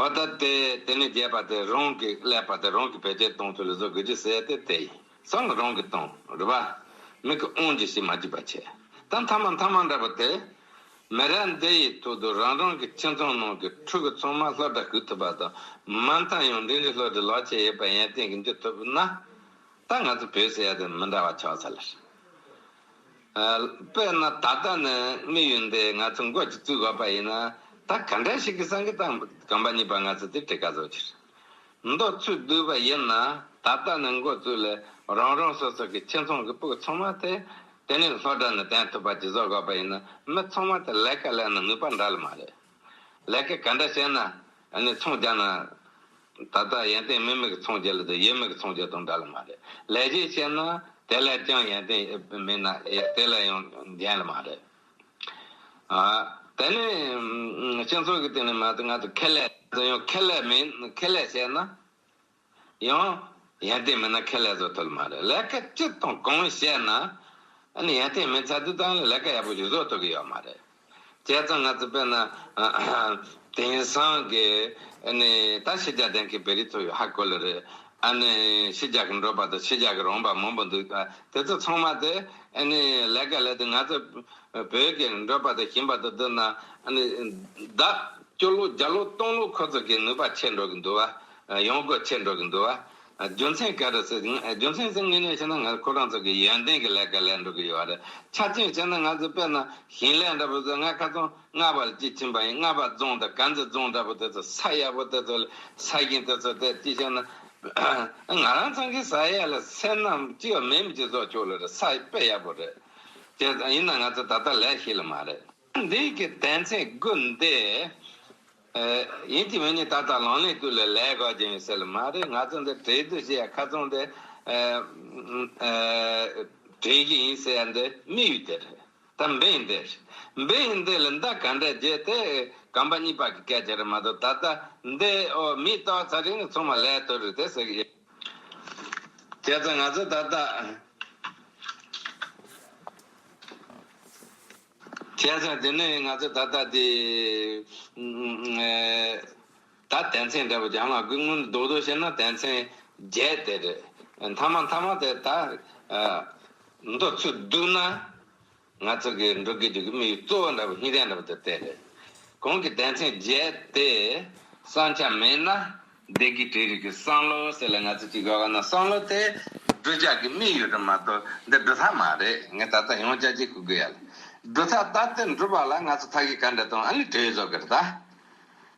འོ་ད་དེ་དེ་ནས་བརྒྱད་པ་དེ་རང་གི་ཀླད་པ་དེ་རང་གིས་བེད་སྤྱོད་གཏོང་ཐུབ་ལ་བཟོ་དགོས་རྒྱུ་ཟེར་དེ་དེ་ཡིན། བསམ་བློ་རང་གིས་གཏོང་རེད་པ། མི་གིས་དབང་རྒྱུ་ཞིག་མ་བྱེད་པ་བྱས། ད་མཐའ་མ་མཐའ་མ་འདྲ་པོ་དེ། མི་རབས་འདི་ཡི་ཐོག་ཏུ་རང་རང་གི་ཁྱིམ་ཚང་ནང་གི་ཕྲུ་གུ་ཚང་མ་སློབ་གྲྭ་ཞུགས་ཐུབ་པ་དང་། མ་མཐའ་ཡང་འབྲིང་རིམ་སློབ་གྲྭའི་ལག་ཁྱེར་ཡོད་པའི་ཡོན་ཏན་གྱི་འཇུག་ཐུབ་ན། ད་ང་ཚོ་བོད་ཟེར་ཡ་དེ་མི་འདྲ་བ་ཆགས་ཚར་ལ། ཨ་དཔེར་ན་ད་ལྟ་ནས་དམིགས་ཡུལ་འདི་ང་ཚོ་འགོ་ཅིག་བཙུགས་དགོས་པ་ཡིན་ན། ད་ག་འདྲ་ཞིག་གི་སང་གི་ད་གོམ་པ་གཉིས་པ་ང་ཚོ་དེ་གྲི་ཁ་བཟོ་ཅིག་མདོ་ཚུགས་བསྡུས་པ་ཡིན་ན། ད་ལྟ་ནས་འགོ་བཙུགས་ལས་རང་རང་སོ་སོ་གི་ཁྱིམ་ཚང་གི་ཕྲུ་གུ་ཚང་མ་དེ་དེ་ནས་སློབ་གྲྭ་ནས་བཏང་ཐུབ་པ་ཅིག་བཟོ་དགོས་པ་ཡིན་ན། མི་ཚང་མ་དེ་ལས་ཀ་ལས་ན་ནུས་པ་འདྲ་ལ་མ་རེད། ལས་ཀ་ག་འདྲ་བྱས་ན་ཨ་ནི་ཚོང་རྒྱག་ན། ད་ལྟ་ཡོན་ཏན་མེད་མི་གི་ཚོང་རྒྱག་ལ་དང་ཡོད་མི་གི་ཚོང་རྒྱག་དང་འདྲ་ལ་མ་རེད། ལས་བྱེད་བྱས་ན་ དེ་ལས་ཀྱང་ཡོན་ཏན་མེད་ན་དེ་ལ་ཡང་འགན་ལ་མ་རེད། ཨ། དེ་ནི་སྤྱི་ཚོགས་ཀྱི་སྟེང་ནས་མ་གཏོགས་ང་ཚོ་ཁེ་ལས་ཡང་ཁེ་ལས་མེད་ཁེ་ལས་བྱས་ན། ཡང་ཡོན་ཏན་མེད་ན་ཁེ་ལས་བཟོ་ཐུབ་མ་རེད། ལས་ཀ་ཅི་དང་གང་བྱས་ན་ཨ་ནི་ཡོན་ཏན་མེད་ཚར་དུས་ཙང་ལ་ལས་ཀ་ཡག་པོ་ཞིག་བཟོ་ཐུབ་ཀྱི་ཡོད་མ་རེད། བྱས་ཙང་ང་ཚོ་དཔེར་ན་དེང་སང་གི་ཨ་ནི་ད་ཕྱི་རྒྱལ་བསྡད་མཁན་བོད་རིགས་ཚོ་ཡོད་ཧ་གོ་ལེ་རེད། ཨ་ནི་ཕྱི་རྒྱལ་གི་འགྲོ་པ་དང་ཕྱི་རྒྱལ་གི་རོང་པ་མང་པོ་འདུག་ཨ། དེ་ཚོ་ཚང་མ་དེ་ཨ་ནི་ལས་ཀ་ལས་དུས་ང་ཚོ་བོད་ཀྱི་འགྲོ་པ་དང་ཞིང་པ་དང་བསྡུར་ན་ཨ་ནི་ཟླ་བཅུ་ལོ་བརྒྱ་ལོ་སྟོང་ལོ་ཁོ་ཚོ་གི་ནུས་པ་ཆེ་འགྲོ་གི་འདུག་བ། ཡོང་སྒོ་ཆེ་འགྲོ་གི་འདུག་བ། རྒྱུ་མཚན་ག་རེ་ཟེར། རྒྱུ་མཚན་ཟེར་ངོས་ནས་བཤད་ན་ང་ཁོ་རང་ཚོ་གི་ཡོན་ཏན་གྱི་ལས་ཀ་ལས་འགྲོ་གི་ཡོད་རེད། ཆ་རྐྱེན་བྱས་ན་ང་ཚོ་དཔེར་ན་ཞིང་ལས་འདྲ་པོ་ཚོ་ང་ཁ་སང་རྔ་བ་ལ་གཅིག་ཕྱིན་པ་ཡིན། རྔ་བ་རྫོང་དང་དཀར་མཛེས་རྫོང་འདྲ་པོ་དེ་ཚོ་ས་ཡག་པོ་དེ་ཚོ་ལ་ས་ཞིང་དེ་ཚོ་དེ་གཅིག་བྱས་ན་ང་རང་ཚོ་གི་ས་ཡ་ལ་སེར་སྣ་གཅིག་ཡང་མེད་མི་གཅིག་བཟོ་ཆོག་ལེ་རེད། ས་དཔེ་ཡག་པོ་རེད། དེ་ཡིན་ན་ང་ཚོ་ད་ལྟ་ལས་ཤེས་ལེ་མ་རེད། འདི་གི་དོན་ཚན་དགུ་འདི། ཨ། ཡིན་གཅིག་མིན་གཉིས་ད་ལྟ་ལག་ལེན་དུ་ལ་ལས་དགོས་ཀྱི་ཡིན་ཟེར་ལ་མ་རེད། ང་ཚོ་འདི་གྲོས་བསྡུར་བྱེད་ཡ་ཁ་ཚང་འདི། ཨ། ཨ། གྲོས་གཞི་ཡིན་ཟེར་ཡ་འདི་དམིགས་ཡུལ་དེ་རེད། ད་འབེན་འདི་རེད། འབེན་འདི་ལ་མདའ་ག་འདྲ་རྒྱག་དེ་གོམ་པ་གཉིས་པ་གི་སྐད་ཆ་རེད་མ་གཏོགས། ད་ལྟ་འདི་ཨོ་མི་ལྟ་ཚར་རིང་ནས་ཚང་མ་ལས་ཐུབ་རེད་དེ་ཟེར་གི་ཡོད། བྱས་ཙང་ང་ཚོ་ད་ལྟ། བྱས་ཙང་དེ་ནས་ང་ཚོ་ད་ལྟ་དེ། ཨ། ད་དོན་ཚན་འདྲ་པོ་རྒྱང་ལ་སྒུག་སྔོན་མདོག་མདོག་བཤད་ན་དོན་ཚན་བརྒྱད་དེ་རེད། མཐའ་མ་མཐའ་མ་དེ་ད། ཨ། མདོ་ཚུར་བསྡུས་ན། ང་ཚོ་གི་འགྲོ་དགོས་རྒྱུ་གི་དམིགས་ཡུལ་གཙོ་བོ་འདྲ་པོ་སྙིང་དོན་འདྲ་པོ་དེ་དེ་རེད། གོང་གི་དོན་ཚན་བརྒྱད་དེ་བསམ་འཆར་མེད་ན། སྡེ་དགེ་གྲོས་རིག་གི་བསམ་བློ་ཟེར་ལ་ང་ཚོ་གཅིག་དགོས་ག་ན། བསམ་བློ་དེ་བསྒྲུབ་བྱ་གི་དམིགས་ཡུལ་རེད་མ་གཏོགས་འདི་སྒྲུབ་ཐབས་མ་རེད། ངས་ད་ལྟ་ཡང་བསྐྱར་གཅིག་གོ་དགོས་ཡ་ལ། སྒྲུབ་ཐབས་ད་དེ་འགྲུབ་པ་ལ་ང་ཚོ་ཐབས་ཤེས་ག་འདྲ་གཏོང་ཨ་ནི་གྲོས་བཟོ་དགོས་རེད་ད།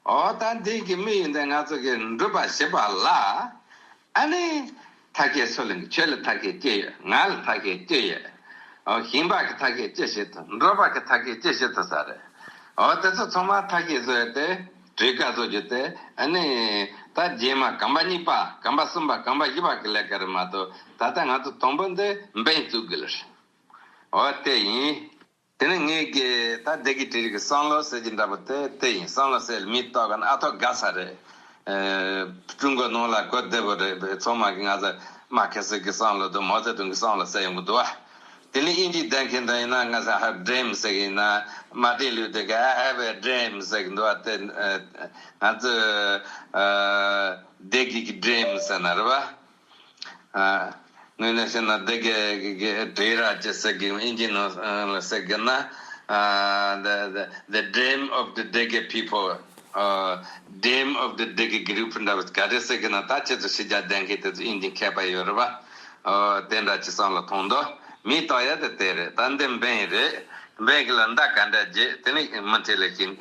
འོ་ད་འདི་གི་དམིགས་ཡུལ་འདི་ང་ཚོ་གི་འགྲུབ་པ་བྱེད་པ་ལ། ཨ་ནི། ཐབས་ཤེས་སུ་ལེན། ཁྱོད་ལ་ཐབས་ཤེས་ཅི་ཡོད། ང་ལ་ཐབས་ཤེས་ཅི་ཡོད། ཨོ། ཞིང་པ་གི་ཐབས་ཤེས་ཅི་བྱེད་ཐུབ། འགྲོ་པ་གི་ཐབས་ཤེས་ཅི་བྱེད་ཐུབ་ས་རེད། ཨོ། དེ་ཚོ་ཚང་མ་ཐབས་ཤེས་བཟོས་ཏེ་གྲོས་ཁ་བཟོ་རྒྱུ་དེ་ཨ་ནི་ད་རྗེས་མ་གོམ་པ་གཉིས་པ། གོམ་པ་གསུམ་པ། གོམ་པ་བཞི་པ་གི་ལས་ཀ་རེད་མ་གཏོགས། ད་ལྟ་ང་ཚོ་དང་པོ་འདི་འབེན་བཙུགས་དགོས་ལ་རེད། ཨོ། དེ་ཡིན། དེ་ནས་ངས་ཀྱི་ད་སྡེ་དགེ་གྲོས་རིག་གི་བསམ་བློ་ཟེར་གྱི་འདྲ་པོ་དེ་དེ་ཡིན། བསམ་བློ་ཟེར་མི་ལྟོས་ག་ན་ཨ་ཐོ་དགའ་ས་རེད། ཨ། ཀྲུང་གོ་ནང་ལ་གོ་བདེ་པོ་རེད། ཚང་མ་གི་ང་ཚོ་མར་ཁེ་སི་གི་བསམ་བློ་དང་མའོ་ཙེ་ཏུང་གི་བསམ་བློ་ཟེར་ཡོང་གི་འདུག་བ། དེ་ནས་དབྱིན་ཇི་བསྡད་མཁན་དང་ཡིན་ན་ང་ཚོ་ཧ་ཌི་རིམ་ཟེར་གི་ཡིན་ན། མར་ཏིན་ལུ་ཐེར་གི་I have a dream ཟེར་གི་འདུག་བ། དེ་ང་ཚོ། ཨ། སྡེ་དགེ་གི་ཌི་རིམ་ཟེར་ན་རེད་བ། ཨ། དངོས་གནས་བཤད་ན་སྡེ་དགེ་གི་གྲོས་ར་ཅེས་ཟེར་གི་དབྱིན་ཇི་ནང་ཟེར་གི་ན། ཨ། the, the, the dream of the Dege people, ཨ། dream of the Dege group འདྲ་བ་ག་རེ་ཟེར་གི་ན། ད་ཁྱེད་ཚོ་ཕྱི་རྒྱལ་བསྡད་མཁན་དེ་ཚོ་དབྱིན་ཇི་མཁས་པ་ཡོད་རེད་བ། ཨ། དེ་འདྲ་ཅིག་བསམ་བློ་ཐོངས་དོ། མི་ལྟོས་ཡ་དེ་དེ་རེད། ད་འདི་འབེན་རེད། འབེན་གི་ལ་མདའ་ག་འདྲ་རྒྱག་དེ་ནི་མི་ཚེ་ལ་ཞིག་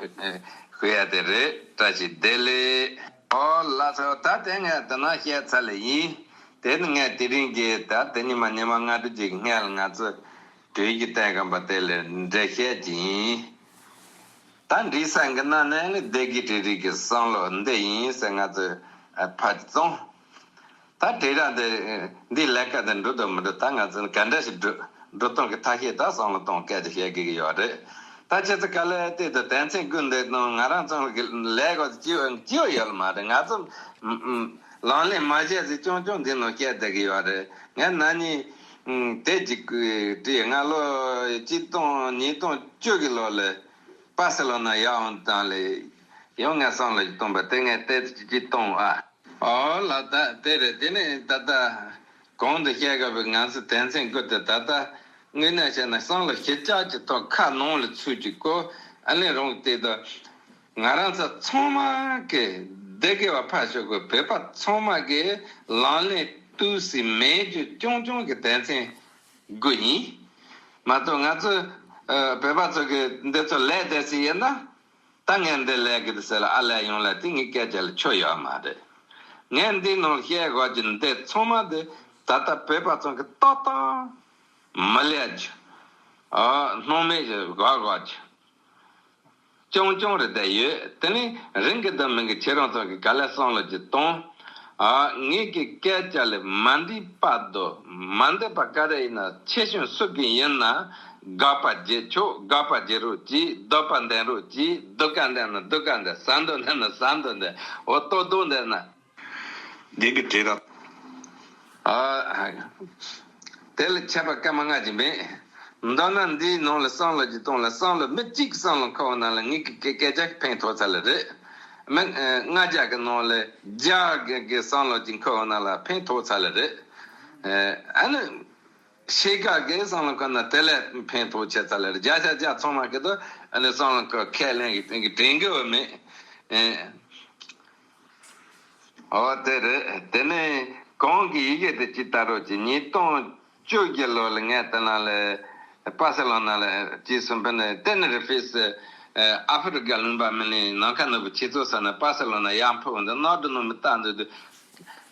ཤོད་ཡ་དེ་རེད། བཀྲ་ཤིས་བདེ་ལེགས། ཨོ་ལགས་སོ། ད་དེ་ངས་དེ་ན་བཤད་ཚར་ལེ་ཡིན། དེ་ནི་ངས་དེ་རིང་གི་ད་དེ་ཉི་མ་ཉི་མ་ལྔ་དྲུག་ཅིག་སྔོན་ལ་ང་ཚོ་གྲོས་ཀྱི་བསྟན་གམ་པ་དེ་ལས་འགྲེལ་བཤད་ཅིག་ཡིན། ད་འགྲིག་ས་གི་ན་ནས་ནི་སྡེ་དགེ་གྲོས་རིག་གི་བསམ་བློ་འདི་ཡིན་ཟེར་ང་ཚོས་ཕར་བཙོང་། ད་དྲིལ་བསྒྲགས་འདི་འདི་ལས་ཀ་འདི་འགྲུབ་དང་མི་འགྲུབ། ད་ང་ཚོ་ག་འདྲ་ཞིག་འགྲུབ་འགྲུབ་སྟངས་ཀྱི་ཐབས་ཤེས་ད་བསམ་བློ་གཏོང་སྐད་ཆ་བཤད་དགོས་ཀྱི་ཡོད་རེད། ད་ཁྱེད་ཚོ་ག་ལེར་བལྟས་དང་དོན་ཚན་དགུ་འདི་ནང་ང་རང་ཚོ་གི་ལས་ཀ་ཅི་ཡོད་ཅི་ཡོད་ཡོད་མ་རེད། ང་ཚོ་ལག་ལེན་མ་བྱས་ཟིག་རྐྱང་རྐྱང་འདི་ནང་བཤད་བསྡད་ཀྱི་ཡོད་རེད། ངས་ན་ནིང་དེབ་ཅིག་བྲིས། ང་ལོ་ཆིག་སྟོང་ཉིས་སྟོང་བཅུ་གི་ལོ་ལ་པ་སེ་ལོ་ན་ཡར་འོང་སྟངས་ལ་ཡང་ངས་བསམ་བློ་ཞིག་བཏང་པ་དེ་ངས་དེབ་ཅིག་བཏང་ཨ། ཨོ་ལགས། ད་དེ་རེད། དེ་ནས་ད་ལྟ་གོང་དུ་བཤད་དགོས་པའི་ང་ཚོ་དོན་ཚན་དགུ་དེ་ད་ལྟ་དངོས་གནས་བཤད་ན་བསམ་བློ་ཞིབ་ཆ་གཅིག་ཐོག་ཁ་ནང་ལ་ཚུད་ཅིག་གོ། ཨ་ནི་རང་དེ་དང་ང་རང་ཚོ་ཚང་མ་གི་སྡེ་དགེ་བ་ཕར་ཞོག་གི་བོད་པ་ཚང་མ་གི་ལག་ལེན་ཏུ་སི་མེད་རྒྱུ་རྐྱང་རྐྱང་གི་དོན་ཚན་དགུ་ཡིན། མ་གཏོགས་ང་ཚོ་ཨ་བོད་པ་ཚོ་གི་འདི་ཚོ་ལས་བསྡད་ཟིན་ཡིན་ན། ད་ངས་འདི་ལས་ཀྱི་འདི་ཟེར་ལ་ཨ་ལས་ཡོང་ལ་དེ་ངའི་སྐད་ཆ་ལ་ཆོ་ཡོད་མ་རེད། ངས་འདི་ནང་བཤད་དགོས་ཀྱི་འདི་ཚང་མ་འདི་ད་ལྟ་བོད་པ་ཚང་གི་ཏག་ཏག་མི་ལས་ཀྱི་ཨ་སྣང་མེད་ཀྱི་དགོས་དགོས་ཀྱི་རྐྱང་རྐྱང་རེད་བསྡད་ཡོད། དེ་ནི་རིང་གི་འདི་མིན་གི་ཁྱེད་རང་ཚང་གི་ག་ལེར་བསམ་བློ་ཅིག་གཏོང་། ཨ། ངེད་ཀྱི་སྐད་ཆ་ལས་མ་འདྲིས་པ་དོ། མ་འདྲིས་པ་ག་རེ་ཡིན་ན། ཆེ་ཆུང་སུ་གི་ཡིན་ན་དགག་པ་བྱེད་ཆོག། དགག་པ་བྱེད་རོགས་གྱིས། འདོད་པ་འདོན་རོགས་གྱིས། སྡུག་ག་འདོན་ན་སྡུག་ག་འདོན། ཟ་འདོད་འདོན་ན་ཟ་འདོད་འདོན། འོ་ལྟོ་ལྡོག་འདོན་ན། འདི་གི་བྲིས་ར། ཨ། དེ་ལ་ཆད་པ་སྐར་མ་ལྔ་ཅིག་མེད། མདོར་ན་འདིའི་ནང་ལ་བསམ་བློ་ཅིག་གཏོང་ལ། བསམ་བློ་མི་གཅིག་གི་བསམ་བློ་འཁོར་བ་ནང་ལ་ངེད་ཀྱི་སྐད་སྐད་ཆ་ཕན་ཐོགས་ཚར་ལེ་རེད། མི་ལྔ་བརྒྱ་གི་ནང་ལ་བརྒྱ་གི་གི་བསམ་བློ་ཅིག་འཁོར་བ་ནང་ལ་ཕན་ཐོགས་ཚར་ལེ་རེད། ཨ་ནི་ཕྱེད་ཀ་གི་བསམ་བློ་འཁོར་ན་དེ་ལས་ཕན་ཐོགས་ཆེ་ཚར་ལེ་རེད། བརྒྱ་ཆ་བརྒྱ་ཚང་མ་གི་དོ། ཨ་ནི་བསམ་བློ་འཁོར་ཁས་ལེན་གི་དྲན་གི་བ་མེད། ཨ། ཨོ་དེ་རེད། དེ་ནས་གོང་གི་ཡི་གེ་དེ་ཅིག་ལྟ་རོགས་གྱིས། ཉིས་སྟོང་བཅོ་བརྒྱད་ལོ་ལ་ངས་དེ་ནང་ལ་པ་སེ་ལོ་ན་ལ་ཅིག་སོང་། དཔེར་ན་ཏེ་ནེ་རི་ཧྥེ་སི་ཨ་ཧྥེ་རི་ཀ་ལུང་པ་མི་ནི་ནམ་མཁའ་ནོར་བུ་ཆེ་ཚོགས་ས་ན་པ་སེ་ལོ་ན་ཡར་འཕུར་འོང་དུས། ནོར་འདྲ་ནོར་མི་ལྟ་འདུག་དུས།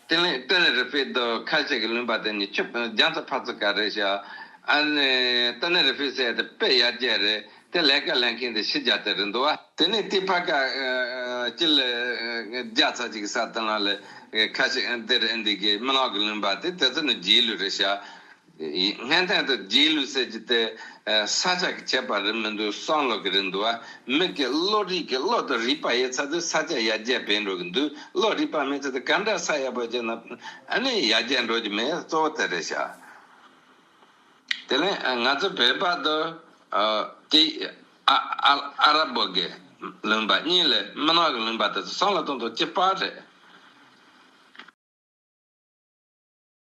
ཏེ་ནེ་ཏེ་ནེ་རི་ཧྥེ་དང་ཁ་ཆེ་གི་ལུང་པ་དེ་ནི་ཆུ་རྒྱ་མཚོ་ཕར་ཚུར་ག་རེད་ཤག་ཨ་ནི་ཏེ་ནེ་རི་ཧྥེ་ཟེར་དེ་དཔེ་ཡར་རྒྱས་རེད། དེ་ལས་ཀ་ལས་མཁན་དེ་ཕྱི་རྒྱལ་དེ་རེད་འདུག་བ། དེ་ནས་དེ་ཕ་ག་ཨ་ཅི་ལ་ཨ་རྒྱ་ཚ་ཅིག་ས་དེ་ནང་ལ་ཨ་ཁ་ཤས་དེར་ཨ་འདི་གི་མི་ནག་གི་ལུང་པ་དེ་དེ་ཚོ་ནི་རྗེས་ལུས་རེད་ཤག་སྔོན་ཐོན་དུ་རྗེས་ལུས་ཟེར་གྱི་དེ་ཨ་ས་ཆ་གི་ཁྱད་པར་རེད་མི་འདུག་བསམ་བློ་གི་རེད་འདུག་བ། མི་གི་བློ་རིག་གི་བློ་དང་རིག་པ་ཡོད་ཚ་དུས་ས་ཆ་ཡར་རྒྱས་འཕེལ་འགྲོ་གི་འདུག་བློ་རིག་པ་མེད་ཚ་དུས་ག་འདྲ་ས་ཡག་པོ་བྱས་ན་ཨ་ནི་ཡར་རྒྱས་འགྲོ་གི་མེད། གཙོ་བོ་དེ་རེད་ཤག་དེ་ནས་ང་ཚོ་བོད་པ་དང་ཨ་དེ་ཨ་ཨ་ཨ་ར་པོ་གི་ལུང་པ་གཉིས་ལས་མི་ནག་གི་ལུང་པ་དེ་ཚོ་བསམ་བློ་གཏོང་ཐུབ་ཅི་པ་རེད།